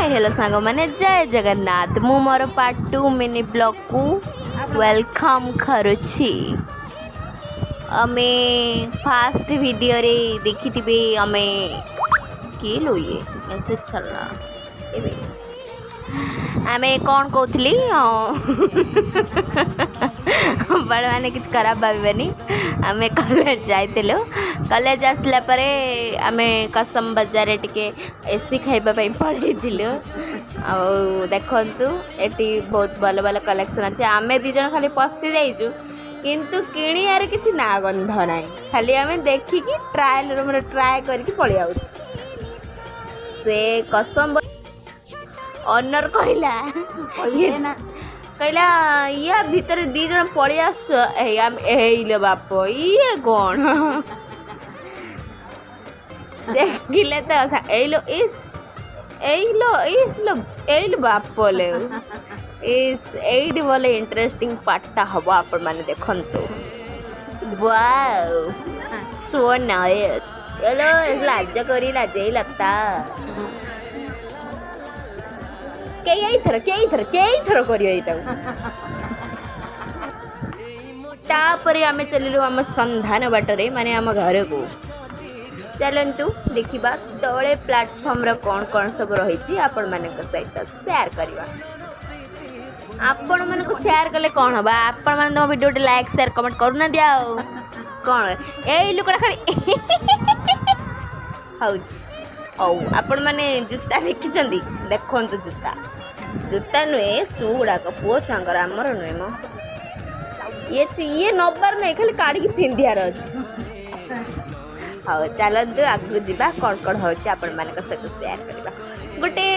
ହାଏ, hello ସାଙ୍ଗମାନେ, ଜୟ ଜଗନ୍ନାଥ। ମୁଁ ମୋର ପାର୍ଟ 2 ମିନି ବ୍ଲଗ୍କୁ welcome କରୁଛି। ଆମେ ଫାଷ୍ଟ ଭିଡ଼ିଓରେ ଦେଖିଥିବେ ଆମେ କିଏ ଲୋ ଇଏ ମେସେଜ୍ ଛାଡ଼ିଲା ଏବେ। ଆମେ କ'ଣ କହୁଥିଲି, ଆପଣମାନେ କିଛି ଖରାପ ଭାବିବେନି। ଆମେ କଲେଜ ଯାଇଥିଲୁ। କଲେଜ ଆସିଲା ପରେ ଆମେ କସମ ବଜାରରେ ଟିକେ ଏସି ଖାଇବା ପାଇଁ ପଳେଇଥିଲୁ। ଆଉ ଦେଖନ୍ତୁ, ଏଠି ବହୁତ ଭଲ ଭଲ କଲେକ୍ସନ୍ ଅଛି। ଆମେ ଦୁଇ ଜଣ ଖାଲି ପଶି ଯାଇଛୁ, କିନ୍ତୁ କିଣିବାର କିଛି ନାଁ ଗନ୍ଧ ନାହିଁ। ଖାଲି ଆମେ ଦେଖିକି ଟ୍ରାଏଲ୍ ରୁମ୍ରେ ଟ୍ରାଏ କରିକି ପଳେଇ ଆଉଛୁ। ସେ କସମ ଅନର୍ କହିଲା, କହିଲା, "ୟା ଭିତରେ ଦି ଜଣ ପଳେଇ ଆସୁଛ।" ଏଇ ଆମେ, "ଏଇଲେ ବାପ, ଇଏ କ'ଣ?" ଦେଖିଲେ ତ, ଏଇଲୋ ଇସ୍, ଏଇଲୋ ଇସ୍ ଲୋ, ଏଇଲୋ ବାପ ଲେ ଇସ୍। ଏଇଠି ଭଲ ଇଣ୍ଟରେଷ୍ଟିଂ ପାର୍ଟଟା ହବ, ଆପଣମାନେ ଦେଖନ୍ତୁ। Wow, show nice. ଏଲୋ, ଲାଜ କରି ଲାଜେଇ ଲତା। କେଇଥର କେଇଥର କେଇଥର କରିବ ଏଇଟାକୁ? ତାପରେ ଆମେ ଚାଲିଲୁ ଆମ ସନ୍ଧାନ ବାଟରେ, ମାନେ ଆମ ଘରକୁ। ଚାଲନ୍ତୁ ଦେଖିବା ତଳେ ପ୍ଲାଟଫର୍ମର କ'ଣ କ'ଣ ସବୁ ରହିଛି, ଆପଣମାନଙ୍କ ସହିତ ସେୟାର କରିବା। ଆପଣମାନଙ୍କୁ ସେୟାର କଲେ କ'ଣ ହବ? ଆପଣମାନେ ତମ ଭିଡ଼ିଓ ଗୋଟେ ଲାଇକ୍, ସେୟାର, କମେଣ୍ଟ କରୁନାହାନ୍ତି ଆଉ କ'ଣ? ଏଇ ଲୋକଟା ଖାଲି ହଉଛି। ହଉ, ଆପଣମାନେ ଜୁତା ଦେଖିଛନ୍ତି? ଦେଖନ୍ତୁ, ଜୁତା, ଜୁତା ନୁହେଁ, ସୁ ଗୁଡ଼ାକ ପୁଅ ଛୁଆଙ୍କର, ଆମର ନୁହେଁ ମ। ଇଏ ଇଏ ନବାର ନାହିଁ, ଖାଲି କାଢ଼ିକି ପିନ୍ଧିବାର ଅଛି। ହଉ, ଚାଲନ୍ତୁ ଆଗକୁ ଯିବା। କ'ଣ କ'ଣ ହେଉଛି ଆପଣମାନଙ୍କ ସହିତ ସେୟାର କରିବା। ଗୋଟେ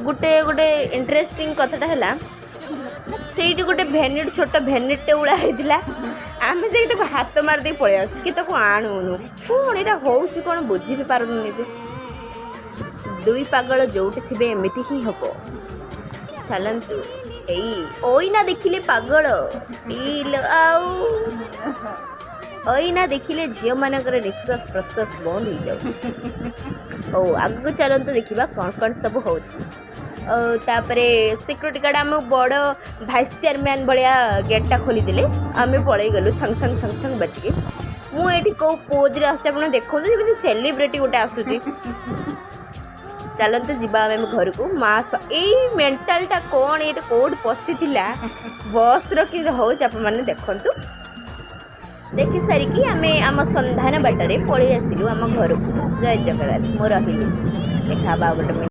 ଗୋଟେ ଗୋଟେ ଇଣ୍ଟରେଷ୍ଟିଂ କଥାଟା ହେଲା, ସେଇଠି ଗୋଟେ ଭ୍ୟାନିଟି, ଛୋଟ ଭ୍ୟାନିଟିଟେ ଉଳା ହେଇଥିଲା। ଆମେ ଯାଇକି ତାକୁ ହାତ ମାରିଦେଇ ପଳେଇ ଆସୁଛୁ କି ତାକୁ ଆଣୁନୁ। କ'ଣ ଏଇଟା ହେଉଛି, କ'ଣ ବୁଝି ବି ପାରୁନୁ ନିଜେ। ଦୁଇ ପାଗଳ ଯୋଉଠି ଥିବେ, ଏମିତି ହିଁ ହବ। ଚାଲନ୍ତୁ। ଏଇ ଅଇନା ଦେଖିଲେ ପାଗଳ ଇଲ, ଆଉ ଅଇନା ଦେଖିଲେ ଝିଅମାନଙ୍କର ନିଶ୍ୱାସ ପ୍ରଶ୍ୱାସ ବନ୍ଦ ହେଇଯାଉଛି। ହଉ, ଆଗକୁ ଚାଲନ୍ତୁ, ଦେଖିବା କ'ଣ କ'ଣ ସବୁ ହେଉଛି। ଆଉ ତାପରେ ସିକ୍ୟୁରିଟି ଗାର୍ଡ଼ ଆମ ବଡ଼ ଭାଇସ୍ ଚେୟାରମ୍ୟାନ୍ ଭଳିଆ ଗେଟ୍ଟା ଖୋଲିଦେଲେ। ଆମେ ପଳେଇଗଲୁ ଥଙ୍ଗ ଥଙ୍ଗ ଥଙ୍ଗ ଥଙ୍ଗ ବାଜିକି। ମୁଁ ଏଇଠି କେଉଁ ପୋଜ୍ରେ ଆସୁଛି ଆପଣ ଦେଖନ୍ତୁ, ଯେମିତି ସେଲିବ୍ରିଟି ଗୋଟେ ଆସୁଛି। ଚାଲନ୍ତୁ ଯିବା ଆମେ ଆମ ଘରକୁ। ମା, ଏଇ ମେଣ୍ଟାଲଟା କ'ଣ, ଏଇଟା କେଉଁଠି ପଶିଥିଲା ବସ୍ର, କେମିତି ହେଉଛି ଆପଣମାନେ ଦେଖନ୍ତୁ। ଦେଖି ସାରିକି ଆମେ ଆମ ସନ୍ଧାନ ବାଟରେ ପଳେଇ ଆସିଲୁ ଆମ ଘରକୁ। ଜୟ ଜଗନ୍ନାଥ। ମୁଁ ରହିଲି, ଦେଖା ହବା ଆଉ ଗୋଟେ।